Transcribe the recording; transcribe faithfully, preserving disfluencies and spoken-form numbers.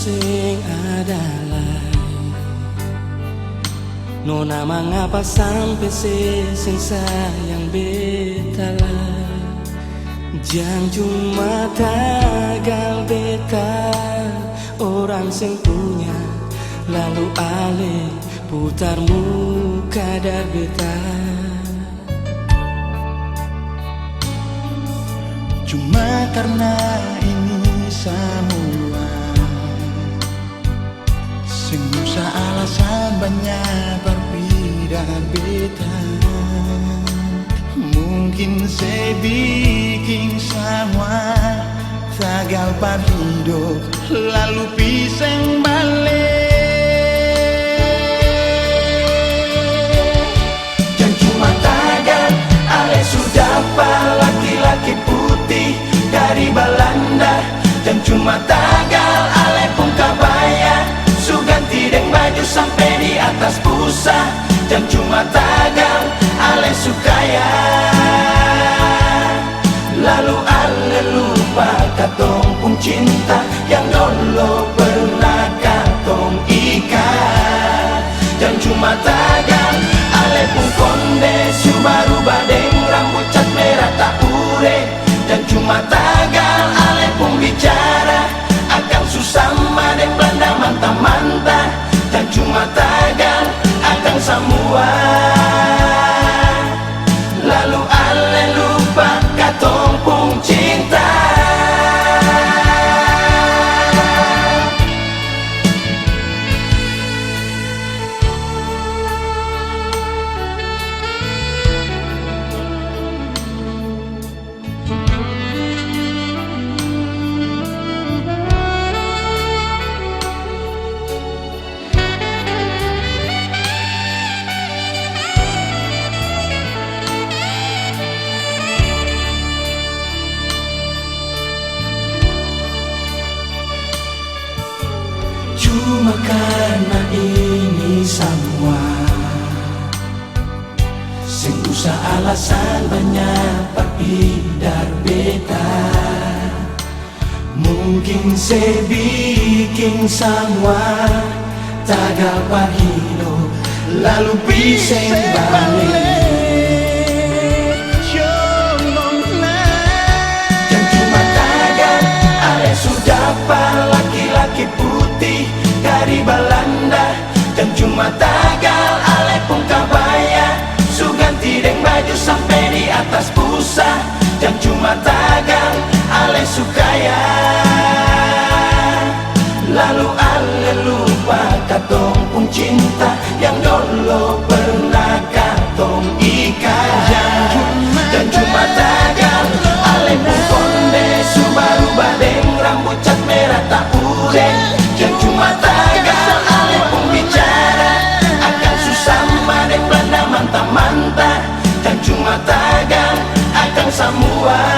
Seng ada lai. Nona mangapa sampe se seng sayang beta lai? Jang cuma tagal beta orang seng punya, lalu ale putar muka dari beta. Cuma karna ini samua, seng usah alasan banya par pida beta. Mungkin se biking samua tagal par hidop, lalu pi seng bale. Jang cuma tagal, ale su dapa laki-laki putih dari Balanda. Jang cuma tagal, ale pung kabaya su ganti deng baju sampe di atas pusa. Jang cuma tagal, ale su kaya. Lalu ale lupa katong pung cinta yang dolo pernah katong ikat. Jang cuma tagal, ale pung konde su barubah deng rambut cat merah taure. Jang cuma tagal, ale pung bicara akang su sama deng Blanda manta-manta. Jang cuma tagal akang samua. Lalu ale lupa katong pung cinta. Cuma karna ini samua, seng usah alasan banya par pidar beta. Mungkin se biking samua tagal par hidop, lalu pi seng bale. Jang cuma tagal, ale su dapa laki-laki putih dari Balanda. Jang cuma tagal, ale pung kabaya su ganti deng baju sampe di atas pusa. Jang cuma tagal, ale su kaya. Lalu ale lupa katong pung cinta yang dolo pernah katong ikat. Jang cuma tagal, ale pung konde su barubah deng rambut cat merah taure. Jang cuma tagal, ale pung bicara akang su sama deng Blanda manta-manta. Jang cuma tagal akang samua.